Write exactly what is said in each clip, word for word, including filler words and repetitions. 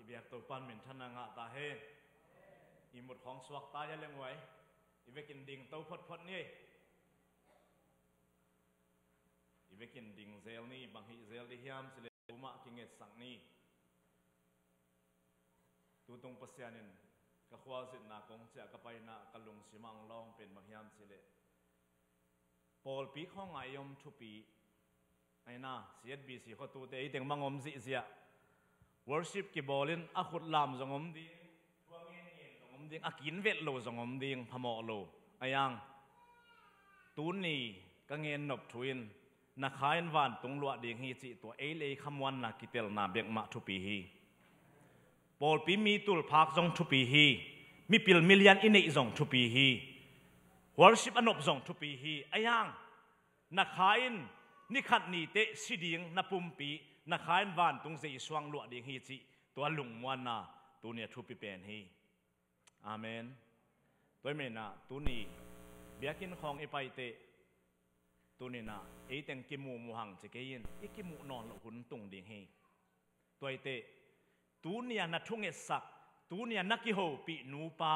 Biak Topa'n minthanna ngah ta hen. I mut khawng suak ta hia leng uai. I vekin ding to photphot ni. I vekin ding zel ni, bang hih zel ding hiam cih leh, tumah kingetsak ni. Tutung Pasian in ka khualzinna kong ciah ka paina ka lungsim ah hong lawng pen bang hiam cih leh, pawlpi khawngah i om thupi. Aina, C H B C khuatute ei teng bang om zihziah. Worship kibawlin a khut lam zong om ding, tua ngen ngen zong om ding, a kinvet lo zong om ding, phamawh lo. Aiang, tuni ka gen nop thu in, na kha in vantung luah ding hi cih tua ei le ei khamuanna kitelna bek mah thupi hi. Pawlpi mi tulphak zong thupi hi. Mipil milian i neih zong thupi hi. Worship a nop zong thupi hi. Aiang, na kha in ni khat ni teh si ding na pumpi, na kha in vantung Jesu hong luah ding hi cih tua lungmuanna tuni a thupi pen hi. Amen. Tua ahih manin ah tuni biakinn khawng i pai teh, tuni in ah ei teng kimu mu hang ci kei in, i kimuh nawn loh hun tung ding hi. Tua hi teh, tuni a na thungetsak, tuni a na kihopih nupa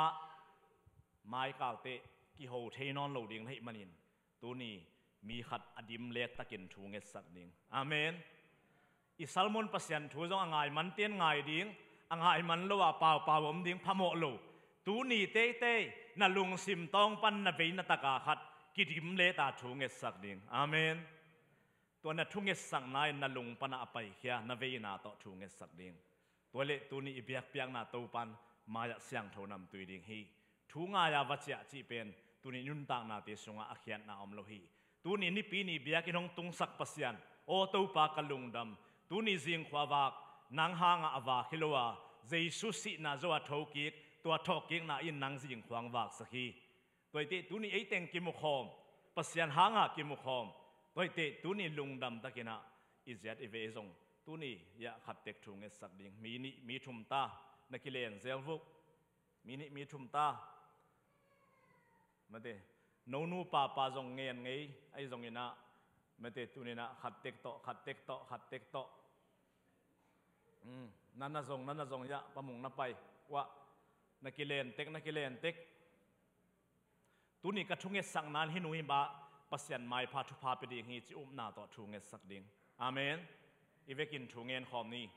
maikal teh kiho thei nawn lo ding na hih manin, tuni mi khat a dim lek takin thungetsak ding. Amen. I sermon Pasian thu zong a ngai man ten ngai ding, a ngai man lo a paupau om ding, phamawh lo. Tuni teitei na lungsim tawng pan na veina taka khat kidim leta thungetsak ding. Amen. Tua na thungetsakna in na lung panah a paikhia na veina tawh thungetsak ding. Tua leh tuni i biakpiakna Topa'n mai-ah siangtho namtui ding hi. Thu ngai-a va ciah cih pen tuni nuntaknate sungah a khiatna om lo hi. Tuni Nipi ni biakinn hong tungsak Pasian, aw Topa ka lungdam. Tuni zingkhua vak nang hangah a vak hi lo a, Jesu sihna zo a thokik, tua thawhkikna in nang zingkhua hong vaksak hi. Tua hi teh tuni ei teng kimukhawm, Pasian hangah kimukhawm. Tua hi teh tuni lungdam takin ah i ziat i vei zong, tuni ah khat tek thungetsak ding. Mi nih mi thum ta, na kilen zel vuk. Mi nih mi thum ta. Mate, nonu papa zong ngen ngei ahi zongin ah, mate, tuni in ah khat tek tawh, khat tek tawh, khat tek tawh. Hmm, na na zong, na na zong, ya, pamung na pai. Wah, na kilen tek, na kilen tek. Tuni ka thungetsakna in hih nu hih pa Pasian maipha thupha pia ding hi cih upna tawh thungetsak ding. Amen. I vekin thu ngen khawm ni.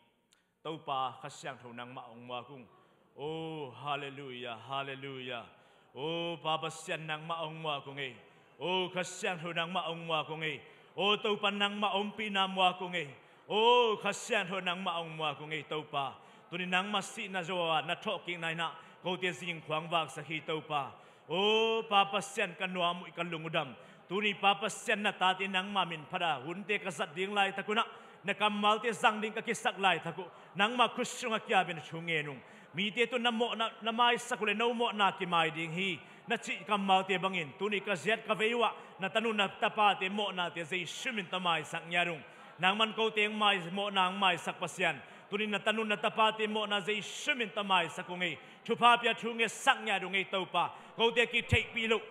Topa Kha Siangtho nangmah hong muak ung. Oh, halleluia, halleluia. Oh, Pa Pasian nangmah hong muak ung ei. Oh, Kha Siangtho nangmah hong muak ung ei. Oh, Topa nangmah ompihna muak ung ei. Oh, Kha Siangtho nangmah hong muak ung ei Topa. Tuni nangmah sihna zo a na thawhkikna in ah kote zingkhua hong vaksak hi Topa. Oh, Pa Pasian ka nuam uh, ka lung uh dam. Tuni Pa Pasian na tate nangmah min phat a hunte ka zat ding laitak un ah, na kammalte zang ding ka kisak laitak uh, nangmah khut sungah kiapin thu ngen ung. Mite tawh na mawhna na maisak uh leh no mawhna kimai ding hi na cih kammalte bangin tuni ka ziat ka vei uh ah na tanu na tapate mawhnate Jesu min tawh maisak ngiat ung. Nangman kote hong mai, mawhna hong maisak Pasian. Tuni na tanu na tapate mawhna Jesu min tawh maisak ung ei. Thupha pia thungetsak ngiat ung ei Topa. Kote kitheihpih loh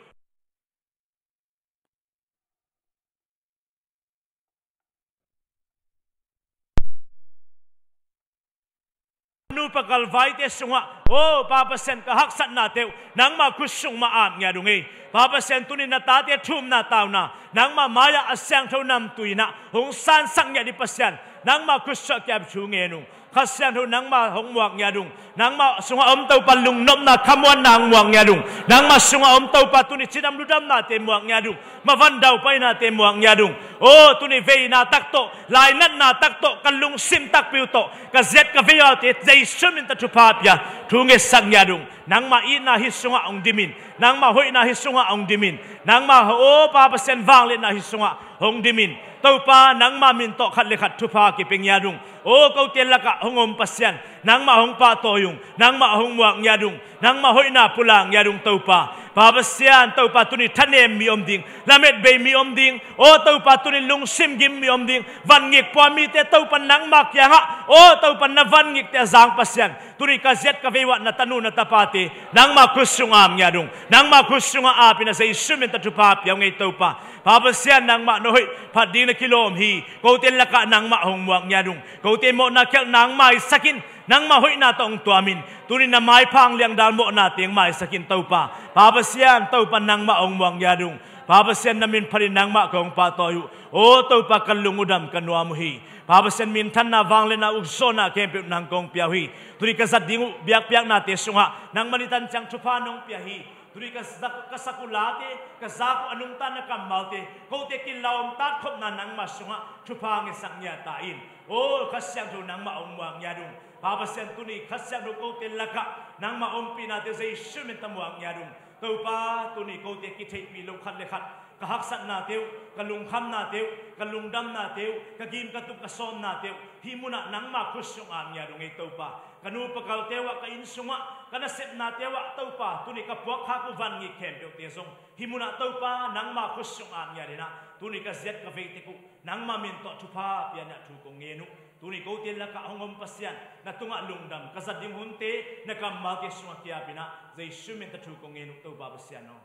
nupa kalvaite sungah, oh, Pa Pasian ka haksatnate uh nangmah khut sung mah ap ngiat ung ei. Pa Pasian tuni na tate thumna tauna nangmah mai-ah a siangtho namtui in ah hong sansak ngiat dih Pasian. Nangmah khut sungah kiap thu ngen ung. Kha Siangtho nangmah hong muak ngiat ung. Nangmah sungah om Topa lungnopna khamuanna hong muak ngiat ung. Nangmah sungah om Topa tuni cidam ludamnate muak ngiat ung. Mavan daupainate muak ngiat ung. Oh, tuni veina tak tawh, lainatna tak tawh, ka lungsim takpi uh tawh ka ziat ka vei aute Jesu min tawh thupha pia thungetsak ngiat ung. Nangmah itna hih sungah hong dim in. Nangmah hoihna hih sungah hong dim in. Nangmah, oh, Pa Pasian vangliatna hih sungah hong dim in. Topa nangmah min tawh khat le khat thupha kipia ngiat ung. Oh, kote lakah hong om Pasian, nangmah hong pahtawi ung. Nangmah hong muak ngiat ung. Nangmah hoihna pulak ngiat ung Topa. Pa Pasian, Topa tuni thanem mi om ding, lametbei mi om ding. Oh Topa tuni lungsim gim mi om ding. Vangik pua mite Topa nangmah kiangah, oh Topa na vangikte a zang Pasian, tuni ka ziat ka vei uh ah na tanu na tapate nangmah khut sungah ap ngiat ung. Nangmah khut sungah ap in a Jesu min tawh thupha pia ung ei Topa. Pa Pasian nangmah na hoih phat ding na kilawm hi. Kote lakah nangmah hong muak ngiat ung. Kote mawhna khialhna hong maisak in. Nangmah hoihna tawh hong tuamin, tuni na maipha hong liangdal mawhna teng maisakin Topa. Pa Pasian, Topa nangmah hong muang ngiat ung. Pa Pasian na min phatin nangmah kong pahtawi uh. Aw Topa ka lung uh dam ka nuam uh hi. Pa Pasian minthanna vangliatna ukzawhna khempeuh nang kong pia uh hi. Tuni ka zat ding uh biakpiaknate sungah nangmah ni tan ciang thupha nong pia hi. Tuni ka sak, ka sak uh late, ka zak uh a nungta na kammalte, kote kilawm tatkhopna nangmah sungah thupha ngetsak ngiat ta in. Aw Kha Siangtho nangmah hong muang ngiat ung. Pa Pasian tuni Kha Siangtho kote lakah nangmah ompihnate Jesu min ta muang ngiat ung. Topa tuni kote kitheihpih lo khat le khat ka haksatnate uh, ka lungkhamnate uh, ka lungdamnate uh, ka gim ka tuk ka sawmnate uh hih munah nangmah khut sungah ngiat ung ei Topa. Ka nu pakalte uh ah, ka inn sungah, ka nasepnate uh ah Topa, tuni ka puakkhak uh van ngik khempeuhte zong hih munah Topa nangmah khut sungah ngiat in ah, tuni ka ziat ka vei tek uh nangmah min tawh thupha pian in ah thu kong ngen uh. Tuni kote lakah hong om Pasian, na tungah lungdam ka zat ding hunte na kammalte sungah kiap in ah, Jesu min tawh thu kong ngen uh Topa Pasian aw.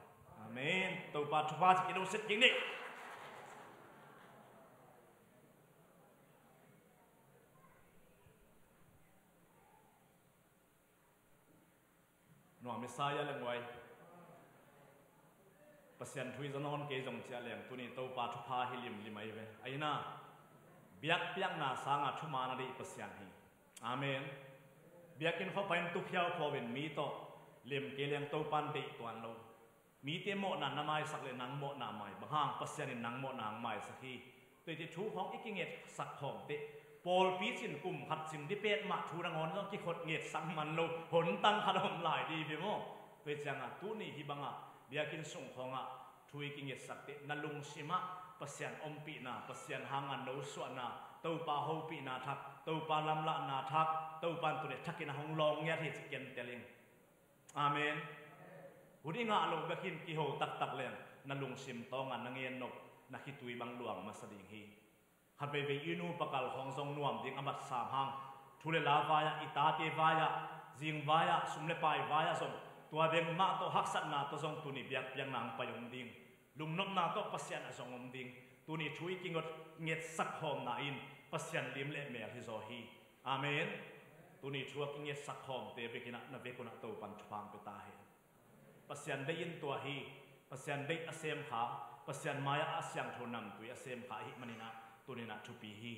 Amen. Topa thupha ci kei lo set kik ni. Nuam i sa ia leng uai. Pasian thu i za nawn kei zong ciah leng tuni Topa thupha hi limlim ahi ve. Ahi na, biakpiakna sangah thuman a deih Pasian hi. Amen. Biakinn khuapain tukhia uh phuakin mi tawh lem kei leng Topan deih tuan lo. Mite mawhna na maisak le nang mawhna mai, bang hang Pasian in nang mawhna hong maisak hi. Tua hi teh thu khawng i kingetsak khawm teh, pawlpi cin kum khat cin dipet mah thu nangawn zong kikhot ngetsak man lo, hontang khat a om lai dih hi ve maw? Tua hi ciangah tuni hih bangah biakinn sung khawngah thu i kingetsak teh na lungsimah Pasian ompihna, Pasian hanga nosuahna, Topa hopihna thak, Topa lamlahna thak, Topan tuni thakin a hong lawng ngiat hi ci kentel ing. Amen. Hun i ngah loh bekin kiho taktak leng na lungsim tawngah na ngennop na khitui bang luang masa ding hi. Khat veivei i nu pakal khawng zong nuam ding a mat sam hang, thu le la vai-ah, i tate vai-ah, zing vai-ah, sum le pai vai-ah zong tua bengmah tawh haksatna tawh zong tuni biakpiakna hong pai om ding. Lungnopna tawh Pasian a zong om ding. Tuni thu i kingot ngetsak khawmna in Pasian lim le mel hi zaw hi. Amen. Tuni thu a kingetsak khawmte vekinah na vekunah Topan thupha hong pia ta hen. Pasian deih in tua hi. Pasian deih a semkha, Pasian mai-ah a siangtho namtui a semkha ahih maninah tuninah thupi hi.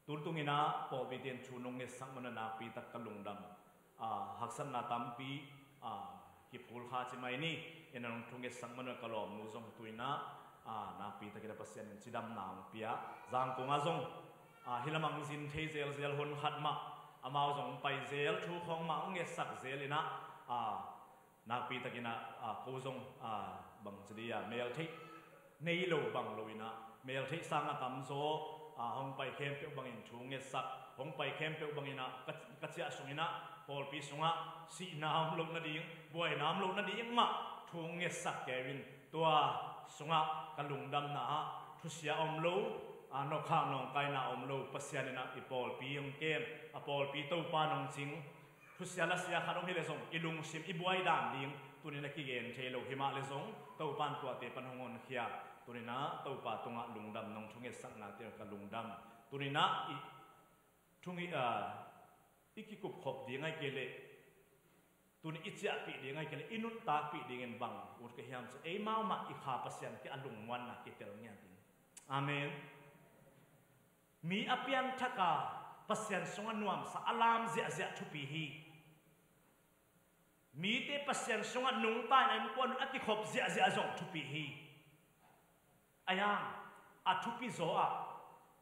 Tuntunginah pawlpite in thu nong ngetsak manah nakpitak ka lungdam. Aa, haksatna tampi, aa, kiphulkha ci mai ni. Ina nong thu ngetsak manah ka lawmnu zong tuinah, aa, nakpitakinah Pasian in cidamna hong pia. Zangkongah zong, aa, hih lamah hong zin thei zelzel hun khat mah amau zong hong pai zel, thu khawng mah hong ngetsak zel inah, aa, nakpitakinah, aa, ko zong, aa, bangci dih a, meltheih nei lo bang lo inah, meltheih sangah tamzaw, aa, hong pai khempeuh bangin thu ngetsak, hong pai khempeuh banginah ka, ka ciah sunginah pawlpi sungah sihna om loh nading, buaina om loh nading mah thu ngetsak kei uh in, tua sungah ka lungdamna ah thusia om lo, aa, nawkkhak nawngkaina om lo, Pasian inah i pawlpi hong kem, a pawlpi Topa nong cing, thusia lasia khat hong hi leh zong i lungsim i buai dan ding tuninah kigen thei lo hi mah leh zong Topan tuate pan hong honkhia. Tuninah Topa tungah lungdam, nong thu ngetsaknate ka lungdam. Tuninah i thu nge-, aa, i kikupkhop ding ahi kei leh, tuni i ciahpih ding ahi kei leh, i nuntakpih dingin bang ut ka hiam cih leh, eimau mah i Kha Pasian kiang a lungmuanna kitel ngiat ding. Amen. Mi a pianthak a Pasian sungah nuamsa a lam ziahziah thupi hi. Mite Pasian sungah nungta in a innkuan un a kikhop ziahziah zong thupi hi. A yang a thupi zaw ah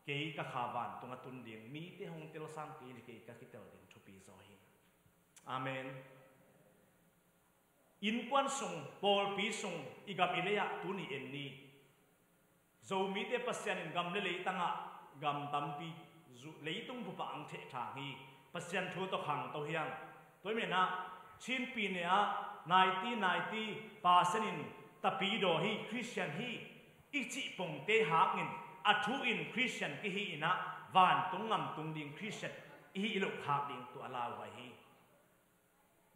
kei ka kha vantung a tun ding, mite hong tel sang kei le kei ka kitel ding thupi zaw hi. Amen. Innkuan sung, pawlpi sung, i gam i lei-ah tuni en ni. Zomite Pasian in gam le leitangah gam tampi zu-, leitung bupah ang thehthang hi. Pasian thu tawh khangto hiang. Tua hi menah Chin pyine ah ninety ninety percent in tapidaw hi, Christian hi i cih pongte hakin a thu in Christian kihi inah vantung ngamtung ding Christian i hih loh khak ding tua a lauhuai hi.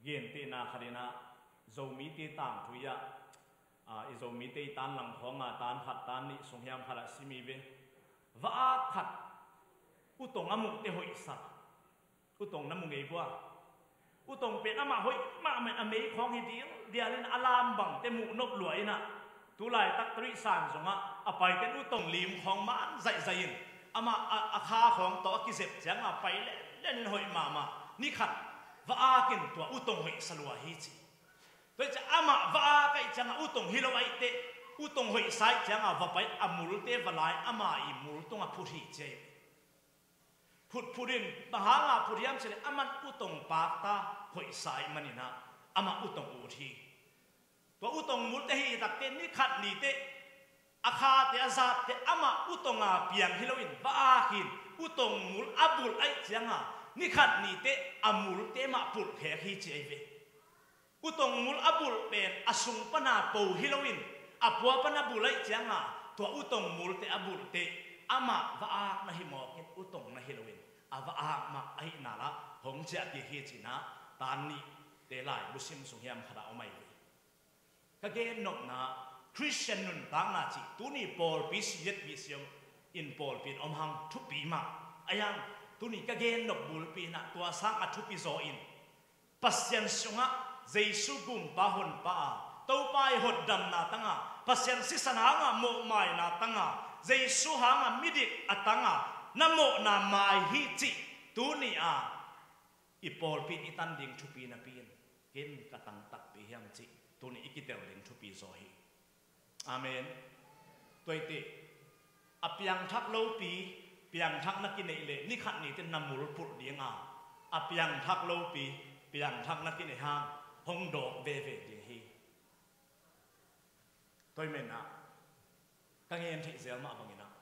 Gentehna khat inah Zomite tangthu ah, aa, i Zomite i tan lang khawngah tan khat tan nih sung hiam khatah sim i ve. Va-ak khat utong a muhte hoihsak, U Tong na mu ngei vua. U Tong pen amah hoih mahmah in a mei khawng hi dil dial in a lam bangte muh nop lua in ah, tu laitak Tarisan zongah a paite in U Tong lim khawng man zaihzaih in, amah a, a kha khawng tawh a kizep ciangah pai lenlen in hoih mahmah. Ni khat va-ak in tua U Tong hoihsa lua hi ci. Tua hi ciah amah va-ak ahih ciangah U Tong hi lo ahih teh, U Tong hoihsa ahih ciangah va pai a multe va la in ama ii mul tungah phut hi ci ahi ve. Phutphut in, bang hanga phut hiam cih leh, aman U Tong pakta hoihsa ahih manin ah, amah U Tong ut hi. Tua U Tong multe hih takte ni khat ni teh, a khate a zatte amah U Tonga piang hi loin, va-ak in U Tong mul a bulh ahih cianga, ni khat ni teh a multe mah pulhkhek hi ci ahi ve. U Tong mul a bulh pen a sung pana po hi loin, a pua pana bulh ahih cianga, tua U Tong multe a bulhte amah va-ak na hi mawkin U Tong na hi loin, a va-ak mah ahihna lah hong ciah kik hi ci-in ah, tan nihte laibu sim sung hiam khat ah om ahi ve. Ka gennopna, Khristian nuntakna cih tuni pawlpi si yet pi siam in pawlpi in om hang thupi mah. Ahi hang tuni ka gennop bulpi in ah tua sang a thupi zaw in, Pasian sungah Jesu Gumpa honpa a, Topa ii hotdamna tanga, Pasian sisan hanga mawhmaina tanga, Jesu hanga midik a tanga na mawhna mai hi cih tuni a i pawlpi in i tan ding thupi napi in, ken ka tang takpi hiam cih tuni i kitel ding thupi zaw hi. Amen. Tua hi teh, a piangthak lopi piangthak na kineih leh ni khat ni teh na mul pulh ding a, a piangthak lopi piangthak na kineih hang hong dawk veve ding hi. Tua hi manin ah, ka ngen theih zel mah bangin ah,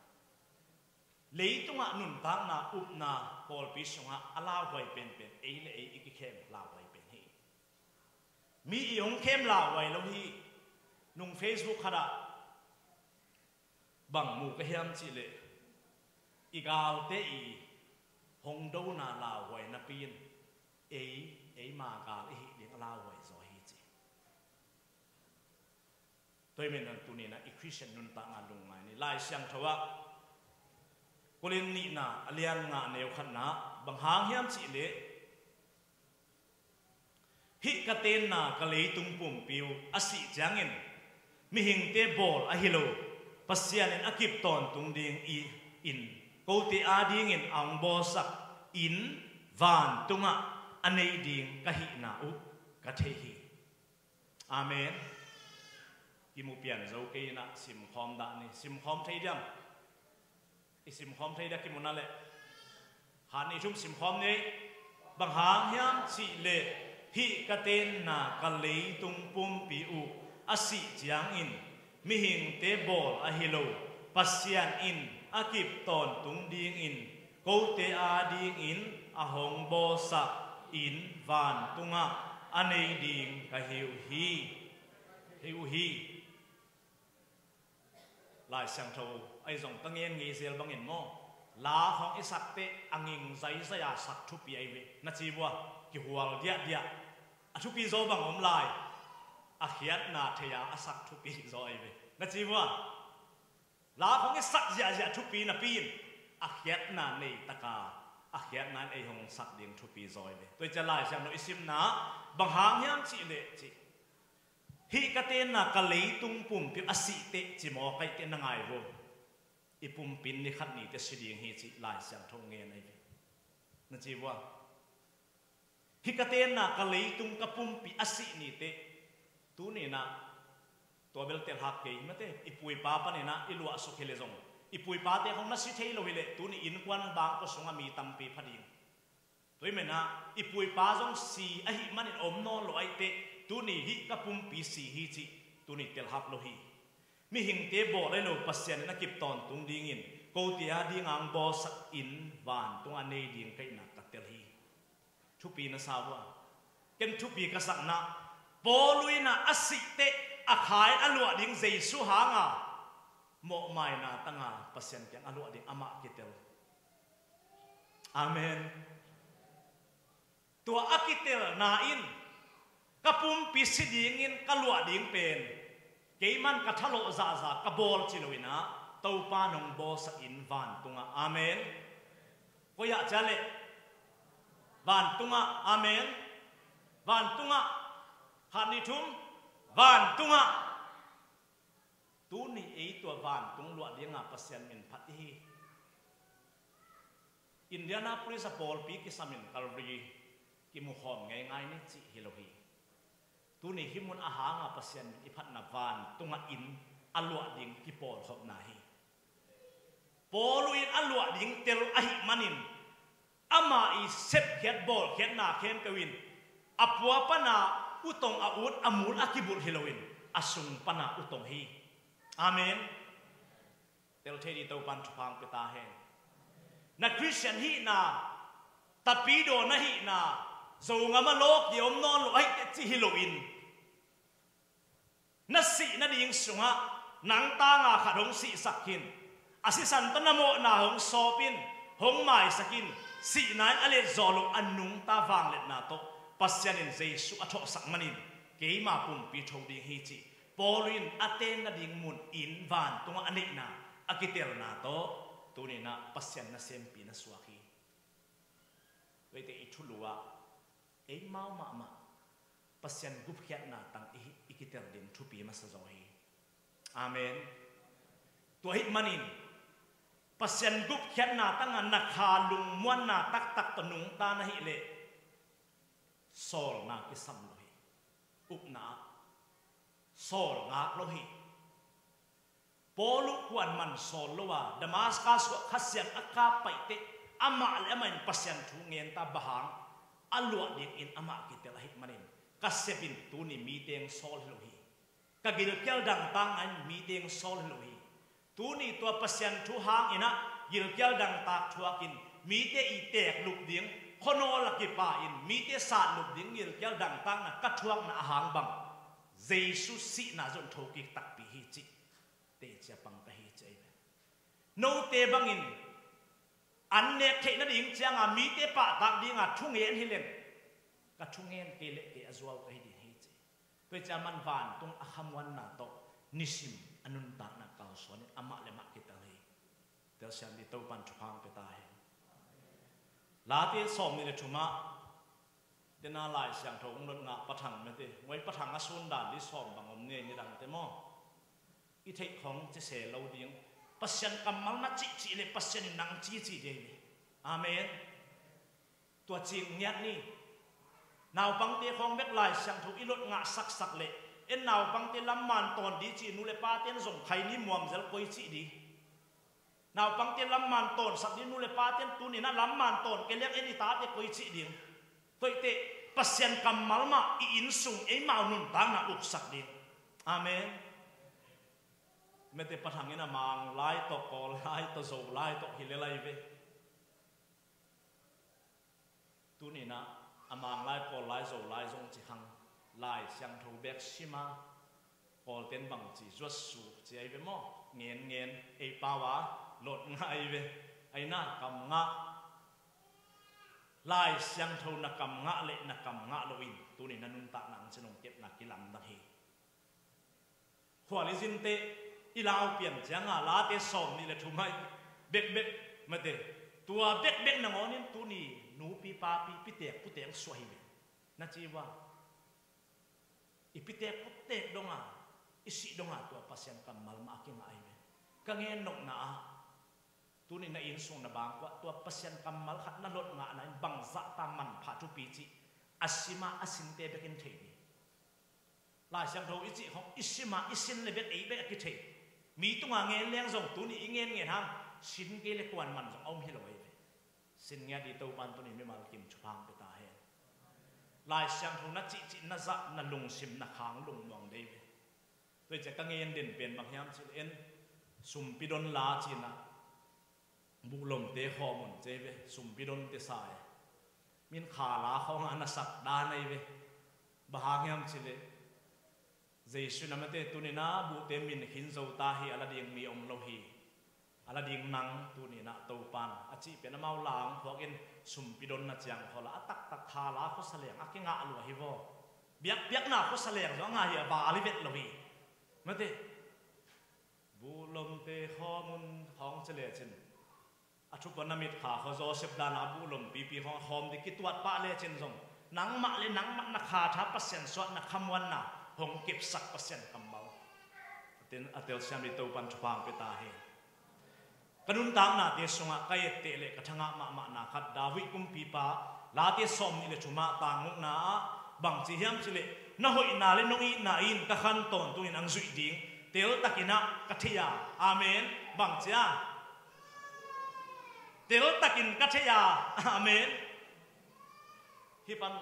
leitungah nuntakna upna pawlpi sungah a lauhuai penpen ei le ei i kikhem lauhuai pen hi. Mi ii hong khem lauhuai lo hi. Nung Facebook khat ah bang mu ka hiam cih leh, i galte ii hong dona lauhuai napi in ei, eima gal i hih ding a lauhuai zaw hi ci. Tua hi manin ah tuni in ah i Khristian nuntakna lungngai ni. Lai Siangtho ah Korin nihna a lian nga a neu khatna ah bang hang hiam cih leh, hih ka tenna ka leitung pumpi uh a sih ciangin mihingte bawl ahi lo, Pasian in a kip tawntung ding i, in kote adingin a hong bawlsak inn vantungah a nei ding ka hihna uh ka thei hi. Amen. Kimu pian zo kei in ah simkhawm dah ni. Simkhawm thei diam? I simkhawm thei dia kimu na leh. Khat nih thum simkhawm ni. Bang hang hiam cih leh hih ka tenna ka leitung pumpi uh a sih ciangin mihingte bawl ahi lo, Pasian in a kip tawntung dingin kote adingin a hong bawlsak inn vantungah a nei ding ka hi uh hi. Hi uh hi. Lai Siangtho ahi zong ka ngen ngei zel bangin maw, la khawng i sak teh a nging zaizai a sak thupi ahi ve. Na ci vua, kihual diahdiah. A thupi zaw bang om lai. A khiatna thei a a sak thupi zaw ahi ve. Na ci vua, la khawng i sak ziahziah thupi napi in a khiatna nei taka a khiatna in ei hong sak ding thupi zaw ahi ve. Tua hi ciah Lai Siangtho i simna bang hang hiam cih leh cih, hih ka tenna ka leitung pumpi a sih teh ci mawk ahih teh na ngai vua. I pumpi in ni khat ni teh si ding hi cih Lai Siangtho ngen ahi ve. Na ci vua. Hih ka tenna ka leitung ka pumpi a sih ni teh, tuni in ah tua bel telhak kei mate, i pu i pa panin ah i luahsuk hi leh zong, i pu i pate khawng na si thei lo hi leh tuni innkuan bangkua sungah mi tampi pha ding. Tua hi manin ah i pu i pa zong si ahih manin om nawn lo ahih teh, tuni hih ka pumpi si hi cih tuni telhak lo hi. Mihingte bawl ahi lo, Pasian in a kip tawntung dingin kote ading a hong bawlsak inn vantungah a nei ding ka hihna ka tel hi. Thupi na sa vua. Ken thupi ka sakna, Paul in ah a sih teh a kha in a luah ding Jesu hanga mawhmaina tanga Pasian kiang a luah ding amah kitel. Amen. Tua a kitelna in ka pumpi si dingin ka luah ding pen keiman ka thalawh zahzah ka bawl ci lo in ah, Topa in hong bawlsak inn vantungah. Amen. Koi ah ciah leh? Vantungah, amen. Vantungah, khat, nih, thum, vantungah. Tuni ei tua vantung luah dinga Pasian min phat i hi. Indianapolis a pawlpi kisamin Calvary kimukhawm ngeingai ni cih hi lo hi. Tuni hih mun a hanga Pasian min i phatna vantungah inn a luah ding kipawlkhopna hi. Paul in a luah ding tel ahih manin, amah i sepkhiat bawlkhiatna khempeuh in a pua pana utong a ut a mul a kibulh hi loin a sung pana utong hi. Amen. Tel thei ding Topan thupha pia ta hen. Na Khristian hihna, tapidaw na hihna, Zogam a lawk i om nawn lo ahih teh cih hi loin, na sih nading sungah nang tanga khat hong sihsak khin, a sisan tawh na mawhna hong sawp in, hong maisak in, sihna in a let zawh loh a nungta vangliatna tawh Pasian in Jesuh a thawhsak manin keima pumpi tho ding hi cih Paul in a ten nading mun inn vantungah a neihna a kitelna tawh tuni-in ah Pasian nasempi na suak hi. Tua ahih teh i thulu ah eimau mahmah Pasian gupkhiatna tang i, i kitel ding thupi masa zaw hi. Amen. Tua ahih manin Pasian gupkhiatna tangah na kha lungmuanna taktak tawh nungta na hih leh sawlna kisam lo hi. Upna ah sawl ngak lo hi. Paul uh kuaman sawl lo a, Damascus khua Kha Siang a kap paih teh amah le amah in Pasian thu ngenta, bang hang, a luah dingin amah kitel ahih manin, ka sep in tuni mite hong sawl hi lo hi. Ka gilkial dangtakna in mite hong sawl hi lo hi. Tuni tua Pasian thu hangin ah gilkial dangtak thuakin mite i teeklup ding, khuanawl a kipa in mite satlup ding gilkial dangtakna ka thuakna ahang bang, Jesuh sihna zong thokik takpi hi cih teci a pang ka hi ci ahi ve. Note bangin an nek theih nading cianga mite pahtak dinga thungen hi leng, ka thungen kei le kei a zuau ka hi ding hi ci. Tua ahih ciang amah vantung a khamuanna tawh nisim a nuntakna kalsuan in amah le amah kitel hi. Telsiam ding Topan thupha pia ta hen. Late sawmnih le thum ah, tena Lai Siangtho hong lot ngah pathang mete, ngoi pathang a sun dan ding sawm bang om ni, nidangte maw? I theih khong ci se lo ding. Pasian kammal na cihcih le Pasian in nang cihcih ding hi. Amen. Tua cing ngiat ni. Naupangte khong bek Lai Siangtho i lot ngah saksak leh, en naupangte lamman tawn ding ci nu le pate'n zong khai ni muam zel koi cih ding. Naupangte lamman tawnsak ding nu le pate'n tuni-in ah lamman tawn kei leng en i tate koi cih ding. Tua ahih teh Pasian kammal mah i inn sung eimau nuntakna uksak ding. Amen. Mete pathang in a Mang lai tawh, Kawl lai tawh, Zo lai tawh hi lel ahi ve. Tuni-in ah a Mang lai, Kawl lai, Zo lai zong ci khang, Lai Siangtho bek sim a, Kawlte'n bangci zuat suk ci ahi ve maw? Ngen ngen, ei pau a lot ngah ahi ve. Ahi na kam ngah. Lai Siangtho na kam ngah le na kam ngah loin tuni na nuntakna hong ci nong kepna kilamdang hi. Khual i zin teh i lau pian cianga Late sawmnih le thum ah bekbek mate, tua bekbek nangawnin tuni nupi papi pitek putek suah hi ve. Na ci uh a, i pitek putek donga, i sih donga tua Pasian kammal mah a kingah ahi ve. Ka ngen nopna ah, tuni na inn sung na bangkua tua Pasian kammal khat na lot ngahna in bangzahta manpha thupi cih a sim a, a sinte bekin thei ding. Lai Siangtho i cih khong i sim a, i sin le bek ei bek a kithei. Mi tunga ngen leng zong tuni i ngen ngen hang sin kei le kuaman zong a om hi lo ahi ve. Sin ngiat ding Topan tuni mimal kim thupha pia ta hen. Lai Siangtho na cihcih, na zah, na lungsim, na khang lungmuang dei ve. Tua ahih ciang ka ngen den pen bang hiam cih leh, en sumpi don la ci-in ah, buhlomte khawm un ci ahi ve, sumpi don te sa e. Min kha la khawng a na sak dan ahi ve. Bang hang hiam cih leh, Jesuh in a mate, tuni-in ah buhte min khin zo ta hi, a la ding mi om lo hi. A la ding nang tuni-in ah Topan a cih pen amau la hong phuakin sumpi don na ciang khol a, a taktak kha la khuasa leng a kingah lua hi vaw. Biakpiakna khuasa leng zong a ngah hi a, val hi vet lo hi. Mate, buhlomte khawm un khawng ci lecin, A thupha na mitkha khaw Joseph dan a buh lompipi khawng a khawm ding kituat pah lecin zong nangmah le nangmah na kha tha Pasian suahna khamuanna hong kepsak Pasian kammal. A tel, a telsiam ding Topan thupha hong pia ta hen. Ka nuntaknate sungah ka etteh le ka thangah mahmahna khat David kumpipa Late sawmnih le thumna tang gukna ah bangci hiam cih leh na hoihna le nong itna in ka khan tawntungin hong zuih ding teltakin ah ka thei a. Amen. Bangci a? Teltakin ka thei a. Amen. Hih pan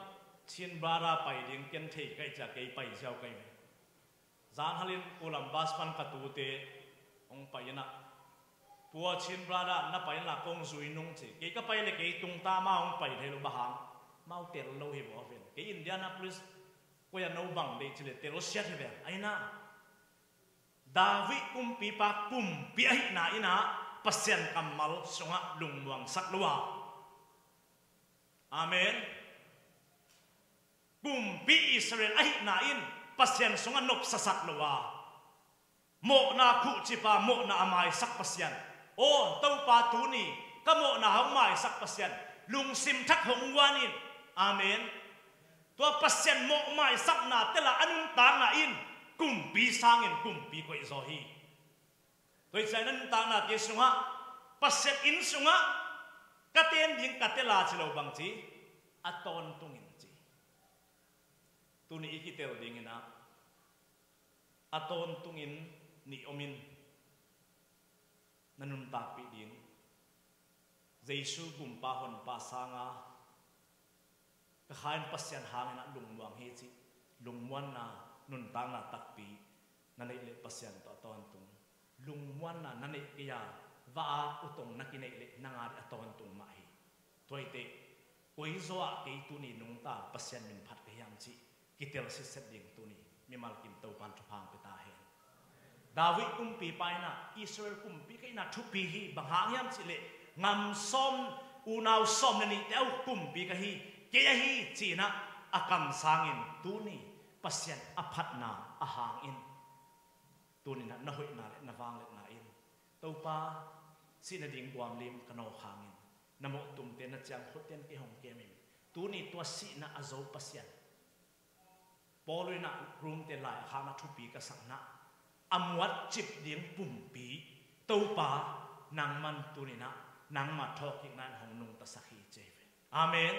Chin brother pai ding ken thei ka hih ciang kei pai ziau ka hi. Zan halin Columbus pan ka tute hong pai in ah, tua Chin brother na pai in la kong zui nung ci. Kei ka pai le kei tung ta, amau hong pai thei lo, bang hang? Amau tel lo hi baw ven. Kei Indianapolis koi a no bang deih ci le telsiat hi ven. Ahi na, David kumpipa kumpi ahihna in ah Pasian kammal sungah lungmuangsak lo a. Amen. Kumpi Israel ahihna in Pasian sungah nopsasak lo a, mawhna khuhcipa, mawhna a maisak Pasian. Aw Topa, tuni ka mawhna hong maisak Pasian, lungsim thak hong guan in. Amen. Tua Pasian mawh maisakna tela a nuntakna in kumpi sangin kumpi koihzaw hi. Tua hi ciangin a nuntaknate sungah, Pasian inn sungah ka ten ding ka tel a ci lo, bangci? A tawntungin ci. Tuni i kitel dingin ah a tawntungin nih om in, na nuntakpih ding. Jesu gumpa honpa sanga ka kha in Pasian hangin ah lungmuang hi cih lungmuanna, nuntakna takpi na neih leh Pasian tawh a tawntung. Lungmuanna na neih kei a, va-a utong na kineih leh nang a ding a tawntung mah hi. Tua hi teh, koi zaw ah kei tuni nungta Pasian min phat ka hiam cih kitel sitset ding tuni mimal kim Topan thupha hong pia ta hen. David kumpipa in ah Israel kumpi ka hihna thupi hi. Bang hang hiam cih leh ngam sawm, unau sawm le nihte a uk kumpi ka hi, kei ahi ci-in ah a kamsangin tuni Pasian a phatna a hang in, tuni-in ah na hoihna le na vangliatna in, Topa, sihna ding guam lim ka nawk hangin na mawh tumte na ciang khut ten kei hong kem in. Tuni tua sihna a zo Pasian, Paul in ah Rom te lai a khakna thupi ka sakna, a muat cip ding pumpi Topa, nangman tuni-in ah nangma thawhkikna in hong nungtasak hi ci hi ve. Amen.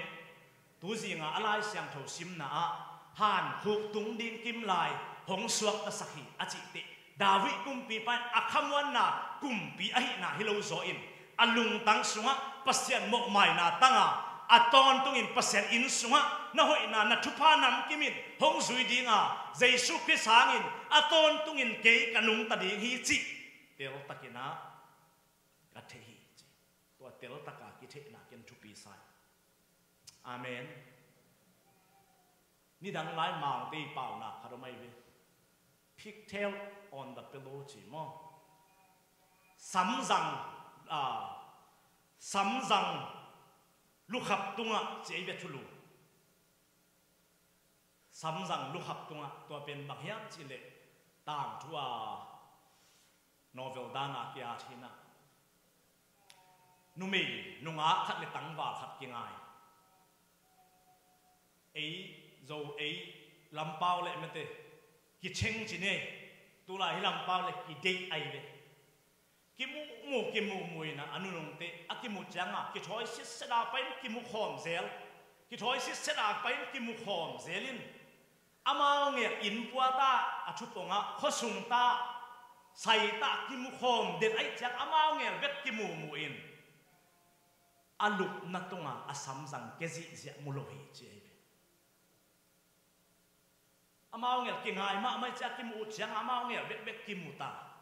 Tuzinga a Lai Siangtho simna ah hankhuk tung ding kimlai hong suaktasak hi a cih teh, David kumpipa in a khamuanna kumpi ahihna hi lo zaw in, a lungtang sungah Pasian mawhmaina tanga a tawntungin Pasian inn sungah na hoihna, na thupha namkimin hong zui dinga, Jesu Khrist hangin a tawntungin kei ka nungta ding hi cih teltakin ah ka thei hi ci. Tua teltaka kitheihna ken thupi sa hi. Amen. Nidang lai Mangte i paunak khat om ahi ve. Pigtail on the pillow ci maw? Samzang, ah, samzang lukhap tungah ci ahi ve thulu. Samzang lukhap tungah, tua pen bang hiam cih leh tangthu a novel dana ki-at hi-in ah, numei nungak khat le tangval khat kingai. Ei Zo, ei lampau le mete kicheng ci ne, tulai hih lampau le kideih ahi ve. Kimuhmuh, kimuhmuh in ah a nunungte a kimuh cianga kithawi sitset a pai in kimu khawm zel. Kithawi sitset a pai in kimu khawm zel in, amau ngel inn puata, a thupongah khuasungta, saita kimu khawm den ahih ciang amau ngel bek kimuhmuh in a lupna tunga a samzang kia zihziah mu lo hi ci ahi ve. Amau ngel kingai mahmah ih ciah kimuh uh ciangah amau ngel bekbek kimu ta.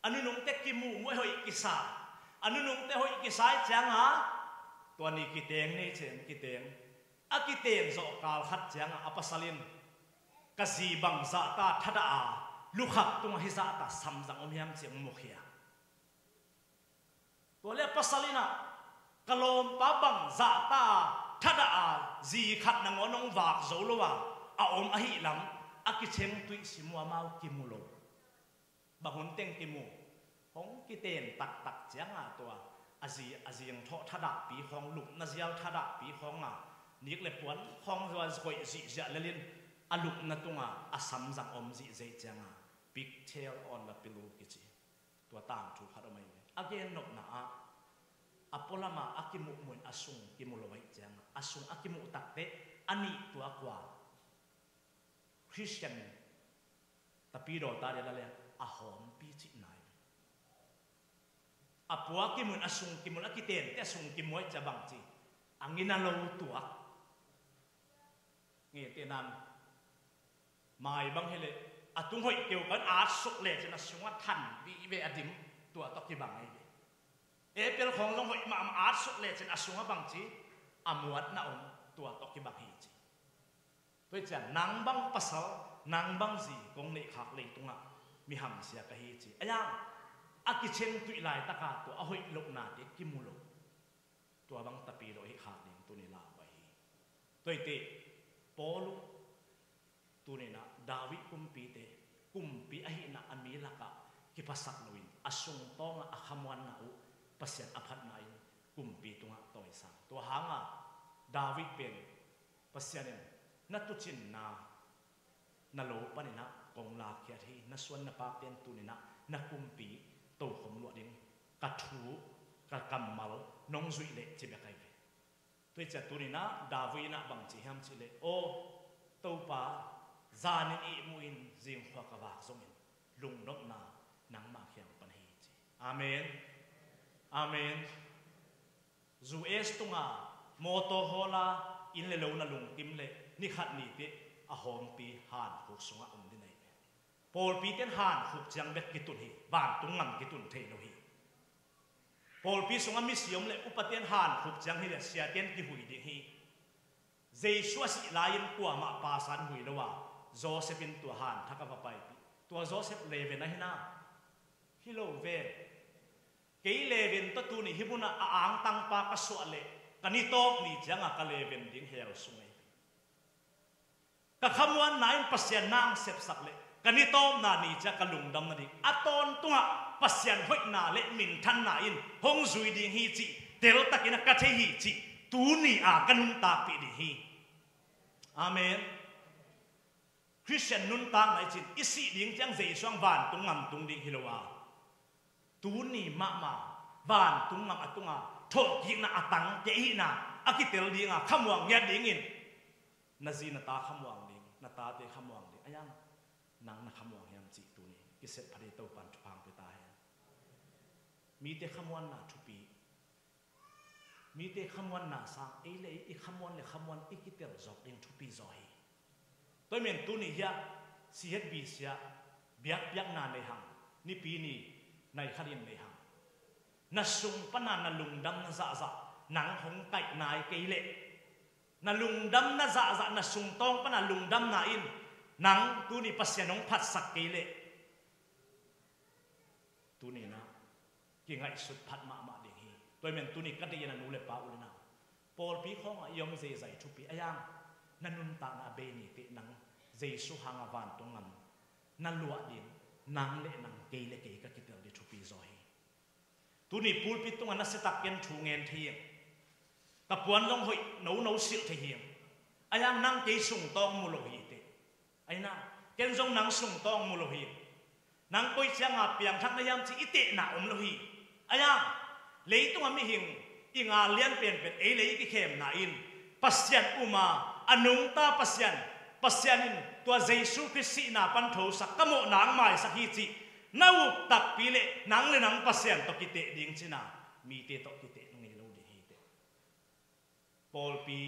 A nunungte kimuh muh ih hoih kisa. A nunungte hoih kisa ih ciangah tua ni kiteng ni cin kiteng. A kiteng zawh kal khat ciangah a pasal in, ka zi bang zahta thadah a, lukhak tungah hih zahta samzang om hiam ci hong mukhia. Tua le a pasal in ah, ka lawmpa bang zahta thadah a, zi khat nangawn hong vak zo lo a, a om ahih lam a kicheng tuih sim uh amau kimu lo. Bang hun teng kimu, hong kiten taktak ciangah tua A zi, a zingthawh thadahpi khawng, lupna ziau thadahpi khawng a, nik le puan khawng zua hoih zihziah lelin, a lupna tunga a samzang om zihziah cianga pigtail on the pillow kici. Tua tangthu khat om ahi ve. A gennopna ah a pualama a kimuhmuhin a sung kimu lo ahi cianga, a sung a kimuh takteh a nih tua kua Christian tapidaw ta dia la le a hawmpi cihna hi. A pua kimun, a sung kimun, a kitente a sung kimuai cia bang ci a ngina lo tuak. Nge tenan mai bang hileh a tung hoih keu kan atsuk lecin a sungah than vih ve a dim tua tawh kibang ahi ve. Apple khawng zong hoih mahmah atsuk lecin a sungah bang ci a muatna om tua tawh kibang hi ci. Tua hi cian nang bang pasal, nang bang zi kong neihkhak leitungah mi hamsia ka hi ci. A yang a kicheng tuih laitaka tua a hoih lohnate kimu lo. Tua bang tapidaw hi khak ding tuni lau ahi. Tua hi teh Paul uh tuninah David kumpite, kumpi ahihna a mi lakah kiphasak loin a sungtawngah a khamuanna uh Pasian a phatna in kumpi tungah tawisang. Tua hanga David pen Pasian in na tucinna na lo paninah kong lakkhiat hi, na suan na pakten tuninah na kumpi tokhom luah ding ka thu, ka kammal nong zuih leh ci bek ahi ve. Tua hi ciah tuninah David inah bang ci hiam cihleh, aw Topa, zanin ihmu in zingkhua ka vak zongin lungnopna nangmah kiang pan hi ci. Amen. Amen. U S tunga mawtaw hawla inn le lo na lungkim le ni khat ni teh a hawmpi hankhuk sungah om ding ahi ve. Pawlpite in hankhuk ciang bek kitun hi, vantung ngam kitun thei lo hi. Pawlpi sungah misi om le upate in hankhuk ciang hi le siate in kihui ding hi. Jesu a sih lai-in kuamah pasa in hui lo a, Joseph in tua hanthak a va paipih. Tua Joseph leven ahi na? Hi lo ve. Kei leven tawh tuni hih munah a angtangpa ka suah leh ka ni tawp ni cianga ka leven ding hell sung ahi. Ka khamuanna in Pasian na ang sepsak leh ka ni tawpna ni ciah ka lungdam nading a tawntungah Pasian hoihna le minthanna in hong zui ding hi cih teltakin a ka thei hi cih tuni a ka nuntakpih ding hi. Amen. Christian nuntakna i cin i sih ding ciang Jesu ang vantung ngam tung ding hi lo a, tuni mahmah vantung ngam a tunga thawhkikna a tangte ihihna a kitel dinga khamuang ngiat dingin na zi na ta khamuang ding, na tate khamuang ding. A yang nang na khamuang hiam cih tuni kisep phate Topan thupha pia ta hen. Mite khamuanna thupi. Mite khamuanna sang ei le ei i khamuan le khamuan i kitel zawk ding thupi zaw hi. Tua hi men tuni hiah C H B C ah biakpiakna nei hang, nipi ni nai khatin nei hang. Na sung pana na lungdamna zahzah nang hong kaih nai kei leh, na lungdamna zahzah na sungtawng pana lungdamna in nang tuni Pasian hong phatsak kei leh, tuninah kingaihsut phat mahmah ding hi. Tua hi men tuni ka deih a nu le pa u le nau, pawlpi khawngah i om zeizai thupi a yang na nuntakna a bei ni teh nang Jesu hanga vantung ngam na luah ding nang le nang kei le kei ka kitel ding thupi zaw hi. Tuni pulpit tungah na setak ken thu ngen thei hiam? Ka puan zong hoih nono silh thei hiam? A yang nang kei sungtawng mu lo hi teh. Aina, ken zong nang sungtawng mu lo hi. Nang koi cianga piangthak na hiam ci i tehna om lo hi. A yang leitungah mihing i ngal lian penpen ei le i kikhemna in Pasian uma a nungta Pasian, Pasian in tua Jesu Khrist sihna pan thosak ka mawhna ang maisak hi cih na up takpi le nang le nang Pasian tawh kiteh ding cina mite tawh kiteh ngei lo ding hi teh. Pawlpi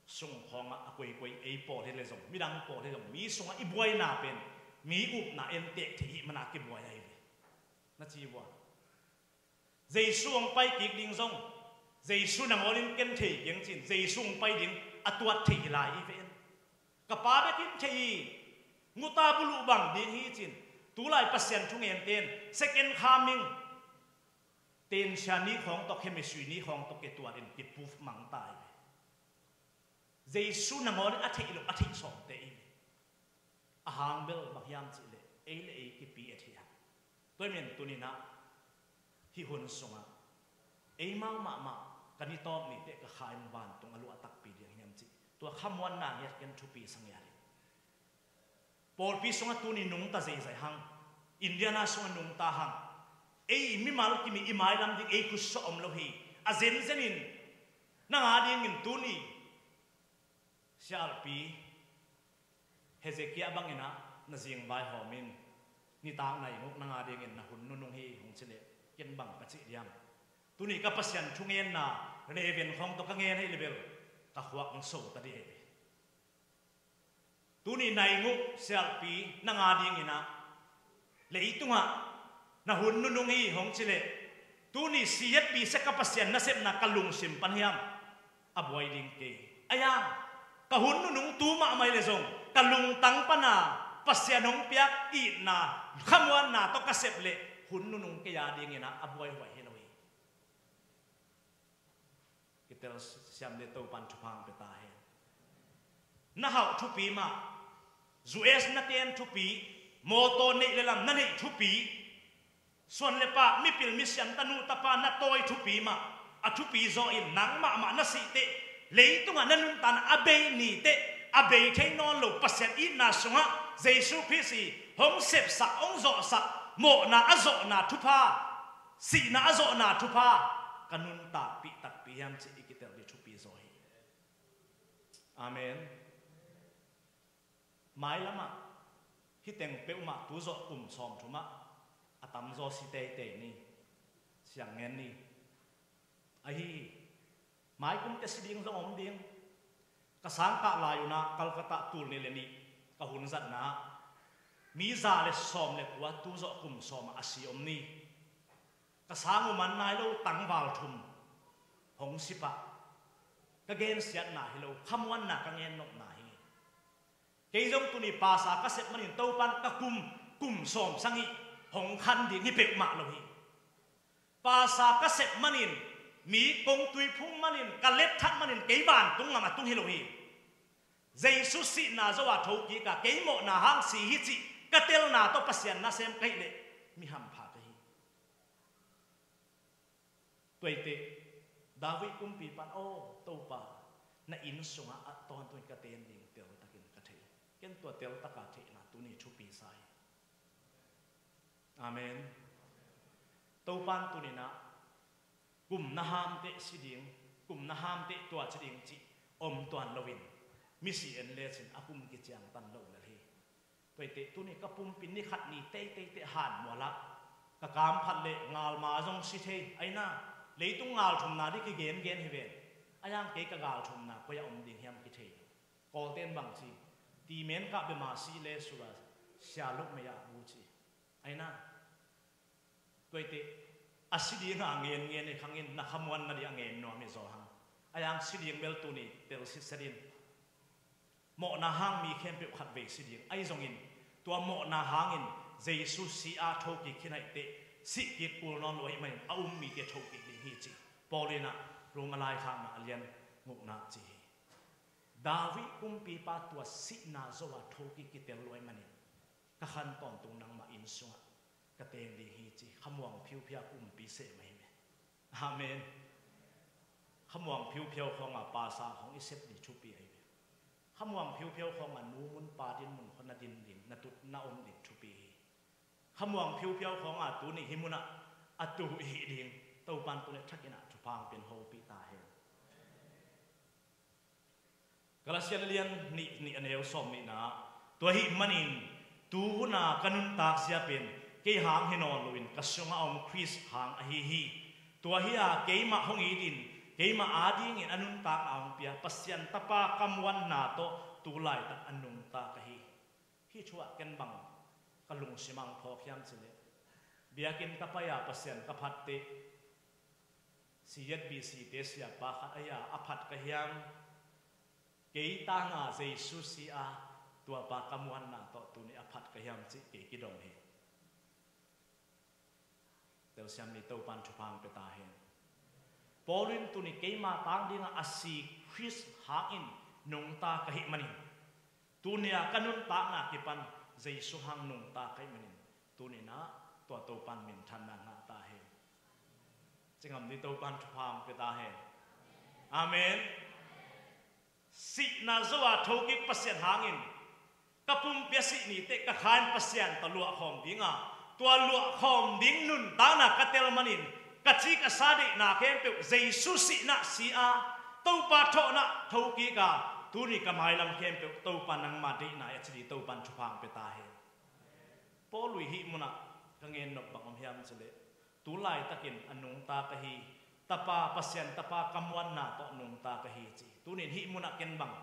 sung khawngah a koikoi ei pawl hi le zong midang pawl hi zong mi sungah i buaina pen mi upna en teh thei hi mana kibuai ahi ve. Na ci vua Jesu hong pai kik ding zong Jesu nangawnin ken thei keng cin Jesu hong pai ding a tuat thei hi lai i ve en. Ka pa bekin thei hi. Nguta buluh bang ding hi cin tulai Pasian thungen ten second coming tensia ni khawng tawh khemesui ni khawng tawh ketuatin kipuf mangta hi ve. Jesu nangawnin a theih loh a theih sawmte i ve. A hang bel bang hiam cihleh ei le ei kipi a thei a. Tua hi men tuninah hih hun sungah Eimau mahmah kan i tawp ni teh ka kha in vantung a luah takpi ding hiam cih tua khamuanna ngiat ken thupi sa ngiat in. Pawlpi sungah tuni nungta zeizai hang, Indiana sungah nungta hang. Ei mimal kim i mailam ding ei khutsuah om lo hi. A zenzen in nang a dingin tuni Sia Alpi, Hezekiah bangin ah na zingvai hawm in, nitak nai nguk nang a dingin na hun nunung hi hong ci leh ken bang ka cih diam? Tuni ka Pasian thungenna Reven khawng tawh ka ngen hi leh bel ka khuak hong so ta dih hi. Tuni nai nguk Sia Alpi nang a dingin ah leitungah na hun nunung hi hong ci leh, tuni C Z B C ka Pasian nasepna ka lungsim pan hiam a buai ding kei. Ahi hang ka hun nunung tu mahmah hi leh zong ka lungtang pana Pasian hong piak itna khamuanna tawh ka sep leh hun nunung kei a dingin ah a buaihuai hi lo hi. Kitel siam le Topan thupha hong pia ta hen. Na hauh thupi mah, U S na ten thupi, mawtaw neih le lam na neih thupi, suan le pak, mipil misiam, tanu tapa na tawi thupi mah, a thupi zaw in nang mahmah na sih teh, leitungah na nuntakna a bei ni teh, a bei thei nawn lo Pasian itna sungah Jesu Khrist i hong sepsak, hong zawhsak, mawhna a zawhna thupha, sihna a zawhna thupha ka nuntakpih takpi hiam cih i kitel ding thupi zaw hi. Amen. Mailamah hih teng peuhmah tu zawh kum sawmthum ah a tamzaw si teitei ni. Siang ngen ni. Ahi hi. Maikum teh si ding zong om ding. Ka sangkah lai un ah Calcutta tul nih le nih ka hun zatna ah mi za le sawm le kua tu zawh kum sawm ah a si om ni. Ka sang uh man nai lo tangval thum hong si pah. Ka gensiatna hi lo, khamuanna ka ngennopna hi. Kei zong tuni pasa ka sep manin Topan ka kum, kum sawm sangih hong khan ding hi peuhmah lo hi. Pasa ka sep manin, mi kongtui phung manin, ka letthat manin kei vantung ngam a tung hi lo hi. Jesu sihna zo a thokik a kei mawhna hang si hi cih ka telna tawh Pasian nasem ka hih leh mi hampha ka hi. Tua hi teh David kumpipa in, aw Topa, na inn sungah a tawntung in ka ten ding teltakin ka thei. Ken tua teltaka theihna tuni thupi sa hi. Amen. Topan tuni-in ah kum na ham teh si ding, kum na ham teh tua ci ding cih om tuan loin misi en lecin a kum kiciangtan lo lel hi. Tua hi teh tuni ka pumpi ni khat ni teitei teh hanmual ah ka kam phat leh ngalma zong si thei. Aina leitung ngal thumna ding kigengen hi ven. Ahi hang kei ka gal thumna koi-ah om ding hiam kithei lo. Kawlten bang ci, timen kah bema sih le sula sia luk mei ah bu ci. Aina tua hi teh a si ding a ngen ngen hi khangin na khamuan nading a ngen nuam hi zaw hang. Ahi hang si ding bel tuni tel sitset in. Mawhna hang mi khempeuh khatvei si ding ahi zongin tua mawhna hangin Jesu si a thokik khin ahih teh sih kik kul nawn lo ahih manin a um mite thokik ding hi ci Paul in ah Roma laikhakna a lian gukna ci hi. David kumpipa tua sihna zo a thokik kitel lo ahih manin ka khan tawntung nangmah inn sungah ka teng ding hi ci khamuang phiuphiau kumpi seh mah hi ve. Amen. Khamuang phiuphiau khawnga pasa khawng i sep ding thupi ahi ve. Khamuang phiuphiau khawnga nu mun pa din mun khaw na din ding, na tut na om ding thupi hi. Khamuang phiuphiau khawnga tuni hih munah a tu i hih ding Topan tu le thakin ah thupha hong pia in hopih ta hen. Galatian lian nih, nih a neu sawm nihna ah, tua ahih manin tu huna ka nuntak zia pen kei hang hi nawn loin ka sungah a om Khrist hang ahi hi. Tua hi a keimah hong itin keimah adingin a nuntakna hong pia Pasian Tapa ka muanna tawh tu laitak a nungta ka hi. Hih thu ah ken bang ka lungsim ah hong phawk hiam cih leh, biakinn ka pai a Pasian ka phat teh C Z B C te siapa khat ahi a, a phat ka hiam? Kei tanga Jesu si a tuapa ka muanna tawh tuni a phat ka hiam cih kei kidong hi. Telsiam ni Topan thupha hong pia ta hen. Paul in tuni keima tang dingah a si Khrist hangin nungta ka hih manin, tuni a ka nuntakna kipan Jesu hang nungta ka hih manin, tuni-in ah tua Topan minthanna ngah ta hen. Ci ngam ni, Topan thupha hong pia ta hen. Amen. Sihna zo a thokik Pasian hangin ka pumpi a sih ni teh ka kha in Pasian tawh luahkhawm ding a, tua luahkhawm ding nuntakna ka tel manin ka ci ka sa deihna khempeuh Jesu sihna si a, Topa thawhna thokik a, tuni ka mailam khempeuh Topa nangma deihna a ci ding Topan thupha hong pia ta hen. Paul i hih munah ka ngen nop bang om hiam cileh, tu laitakin a nungta ka hi, Tapa, Pasian Tapa ka muanna tawh nungta ka hi ci. Tunin hih munah ken bang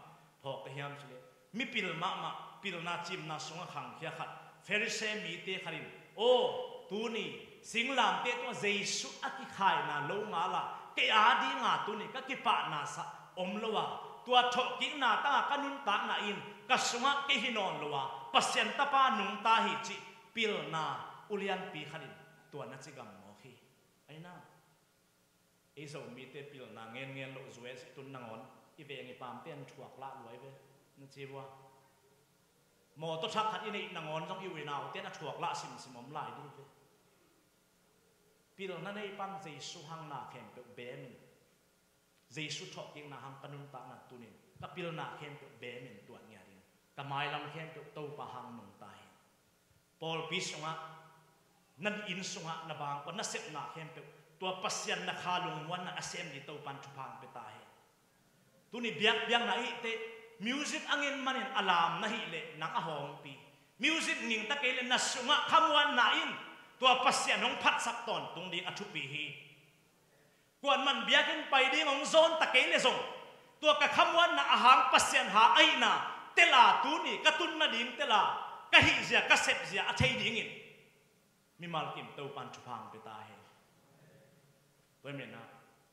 phawk ka hiam cileh, mipil mahmah, pilna cimna sungah khangkhia khat, Pharisee mite khat in, aw, tuni singlamteh tungah Jesu a kikhaina lo ngala kei a dinga tuni ka kipahna sah om lo a, tua thawhkikna tangah ka nuntakna in ka sungah kei hi nawn lo a, Pasian Tapa nungta hi cih pilna ulianpi khat in tua na ci gam mawk hi. Aina, ei Zomite pilna ngenngen loh zuai a sih tun nangawn i veng i pamte an thuak lah luai ve, na ci vua. Mawtaw thak khat i neih nangawn zong i u i naute na thuak lah simsim om lai dih ve. Pilna nei pan Jesu hang na khempeuh bemin, Jesu thawhkikna hang ka nuntakna tunin ka pilna khempeuh bemin tuat ngiat in ka mailam khempeuh Topa hang nungta hi. Pawlpi sungah, na inn sungah, na bangkua, na sepna khempeuh tua Pasian na kha lungmuanna a sem ding Topan thupha hong pia ta hi. Tuni biakpiakna i hih teh music a ngen manin a lam na hih leh nang a hawngpi. Music ningta kei leh na sungah khamuanna in tua Pasian hong phatsak tawntung ding a thupi hi. Kuaman biakinn pai ding hong zawnta kei leh zong tua ka khamuanna a hang Pasian hang ahihna tel a, tuni ka tun nading tel a, ka hihzia ka sepzia a thei dingin mimal kim Topan thupha hong pia ta hi. Tua hi menah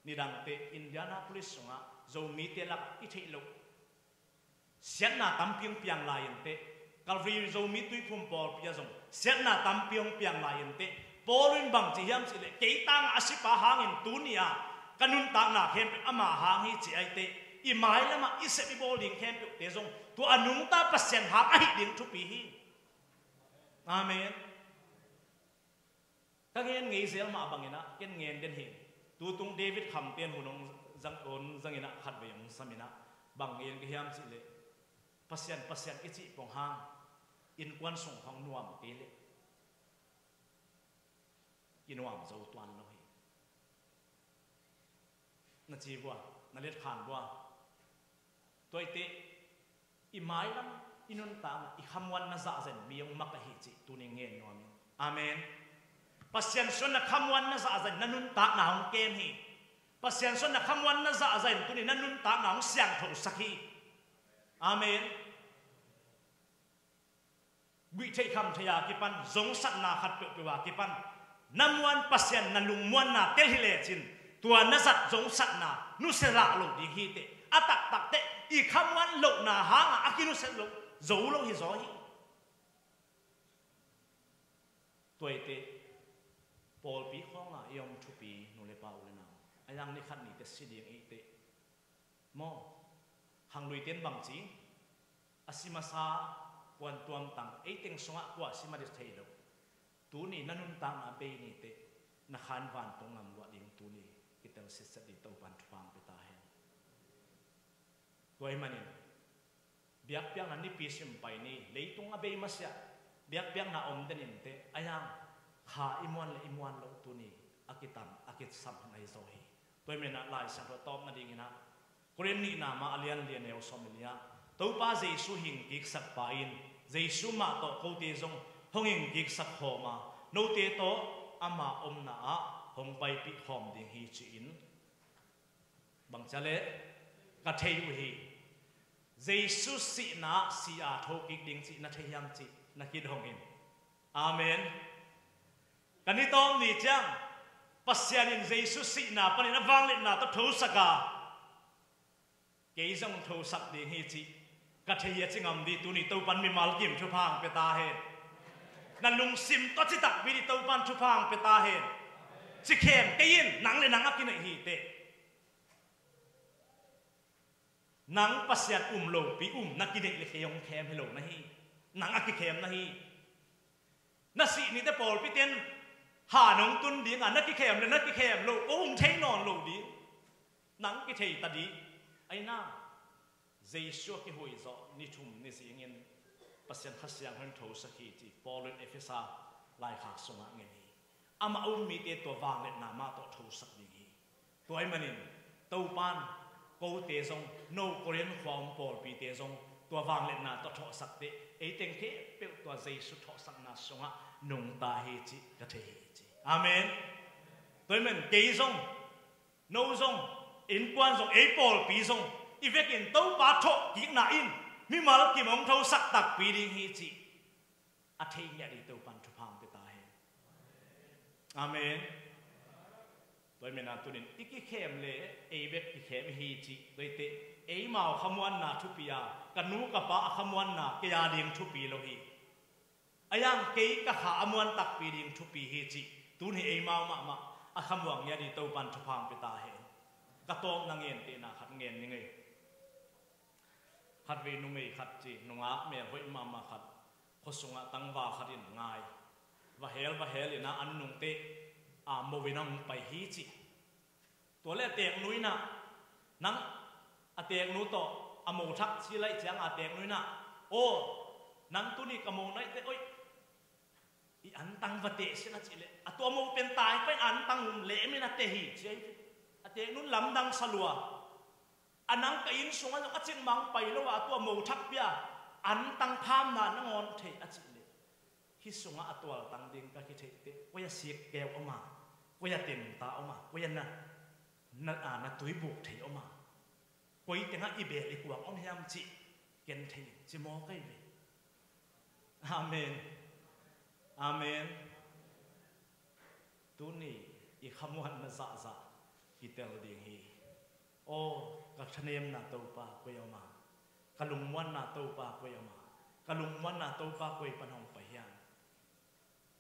nidangte Indianapolis sungah Zomite lakah i theih loh siatna tampi hong piang lai inteh, Calvary Zomi Tuiphum Pawlpi ah zong siatna tampi hong piang lai inteh, Paul in bang ci hiam cihleh, kei tangah a sipa hangin tuni-a ka nuntakna khempeuh ama hang hi ci aiteh, i mailamah i sep i bawl ding khempeuhte zong tua a nungta Pasian hang ahi ding thupi hi. Amen. Ka ngen ngei zel mah banginah ken ngen den hi. Tutung David Khamte in hun hong zang, hong zanginah khatvei hong saminah bang ngen ka hiam cihleh, Pasian, Pasian i cih pong hang innkuan sung khawng nuam kei leh kinuam zo tuan lo hi, na ci vua, na letkhan vua. Tua iteh i mailam, i nuntakna, i khamuanna zahzen mi hong mak ahi cih tuni ngen nuam in. Amen. Pasian sungah na khamuanna zahzen na nuntakna hong kem hi. Pasian sungah na khamuanna zahzen tuni na nuntakna hong siangthosak hi. Amen. Guih theih kham theih a kipan, zongsatna khat peuhpeuh a kipan na muan Pasian na lungmuanna tel hi lecin, tua na zat zongsatna nusia lah lo ding hi teh. A taktak teh i khamuan lohna hangah a kinusia lo, zo lo hi zaw hi. Tua iteh pawlpi khawngah i om thupi nu le pa u le nau, a yang ni khat ni teh si ding i teh maw? Khangluite in bang ci, a si masa puan tuamtang, ei teng sungah kua si mah ding thei lo. Tuni na nuntakna bei ni teh, na khan vantung lam luah ding tuni kitel sitset ding Topan thupha hong pia ta hen. Tua ahih manin biakpiakna nipi sim pai ni, leitung a bei masiah biakpiakna om den inteh, a yang kha i muan le i muan loh tuni a kitam, a kisam hi zaw hi. Tua ahih manin ah Lai Siangtho tawp nadingin ah Korin nihna mah a lian li a neu sawm le li ah, Topa Jesu hing kiksak pa in Jesu mah tawh kote zong hong hing kiksak khawm a, note tawh ama omna ah hong paipih khawm ding hi ci-in, bang ci a leh, ka thei uh hi. Jesu sihna ah si a thokik ding cih na thei hiam cih na kidong in. Amen. Ka ni tawm ni ciang Pasian in Jesu sihna panin a vangliatna tawh thosak a, kei zong thosak ding hi cih ka thei hi a ci ngam ding tuni Topan mimal kim thupha hong pia ta hen. Na lungsim tawh citak pi ding Topan thupha hong pia ta hen. Ci khem kei in, nang le nang a kineih hi teh. Nang Pasian um lopi um na kineih le kei hong khem hi lo na hi. Nang a kikhem na hi. Na sih ni teh pawlpi ten Ha nong tun ding a, na kikhem le na kikhem lo, ko um thei nawn lo ding. Nang kithei ta ding. Aina, Jesu a kihui zawh ni thum ni zingin Pasian Kha Siangtho in thosak hi ci Paul in Efesa laikhak sungah ngen hi. Amah a um mite tua vangliatna mah tawh thosak ding hi. Tua ahih manin Topan kote zong, no Korin khua um pawlpite zong tua vangliatna tawh thawhsak teh, ei teng khempeuh tua Jesu thawhsakna sungah nungta hi cih ka thei hi ci. Amen. Tua ahih manin kei zong, no zong, innkuan zong, ei pawlpi zong i vekin Topa thawhkikna in mimal kim hong thosak takpi ding hi cih a thei ngiat ding Topan thupha hong pia ta hen. Amen. Tua ahih manin tunin i kikhem le ei bek kikhem hi cih, tua hi teh eimau khamuanna thupi a, ka nu ka pa a khamuanna kei a ding thupi lo hi. A yang kei ka kha a muan takpi ding thupi hi cih, tuni eimau mahmah a khamuang ngiat ding Topan thupha hong pia ta hen. Ka tawpna ngentehna khat ngen ning ei. Khatvei numei khat ci, nungak mel hoih mahmah khat, khuasungah tangval khat in ngai. Va hel, va hel in a an nungteh, a mo in a hong pai hi ci. Tua leh a teeknu in a, nang a teeknu tawh a mo thak ci laih ciang a teeknu in a, aw, nang tuni ka mo naih teh, oih, i antang va teh sin a cih leh, a tua mo pen tai pai antang um leh min a teh hi ci a hi. A teeknu in lamdang sa lua. A nang ka inn sungah zong a cikmah hong pai lo a, a tua mo thak pia antang phamna nangawn thei a cih leh, hih sungah a tualtang ding ka kitheih teh, koi a sik keu om a, koi a temta om a, koi a na, na, a, na tuibuk thei om a, koi tengah i beel i kuang om hiam cih ken thei in ci maw kei ve. Amen. Amen. Tuni i khamuanna zahzah kitel ding hi. Aw, ka thanemna Topa koi om a, ka lungmuanna Topa koi om a, ka lungmuanna Topa koi pan hong pai hiam?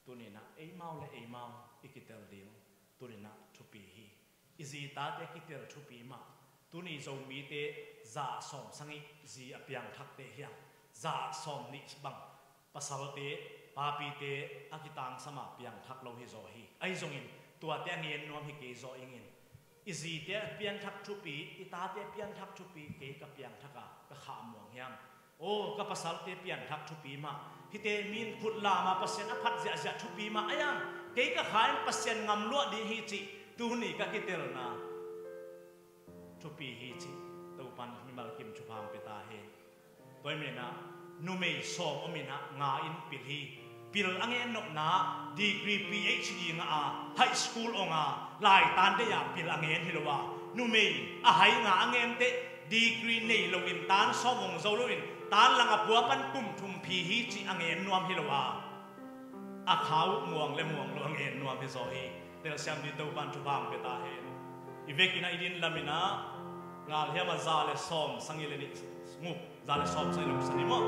Tuninah eimau le eimau i kitel ding tuninah thupi hi. I zi tate kitel thupi mah. Tuni Zomite za sawm sagih zi a piangthakte hiam, za sawm nih bang pasalte, papite a kitangsam a piangthak lo hi zaw hi. Ahi zongin tuate a ngen nuam hi kei zaw ingin, i zite a pianthak thupi, i tate a pianthak thupi, kei ka piangthak a ka khamuang hiam? Aw, ka pasalte pianthak thupi mah. Hihte min khut lam a Pasian a phat ziahziah thupi mah. Ahi zongin kei ka kha in Pasian ngam luah ding hi cih tuni ka kitelna thupi hi cih Topan mimal kim thupha hong pia ta hen. Tua ahih manin ah numei sawm om in ah nga in pil hi. Pil a ngen nopna, degree, PhD ngah a, high school ong a, laitan deih a pil a ngen hi lo a, numei a hai nga a ngen teh, degree nei loin, tan sawm ong zo loin, tan lang a pua pan kum thum phi hi cih a ngen nuam hi lo a, a kha uh muang le muang lo a ngen nuam hi zaw hi. Telsiam ding Topan thupha hong pia ta hen. I vekin ah i din lamin ah ngal hiam a za le sawm sagih le nih, za le sawm sagih le nih maw?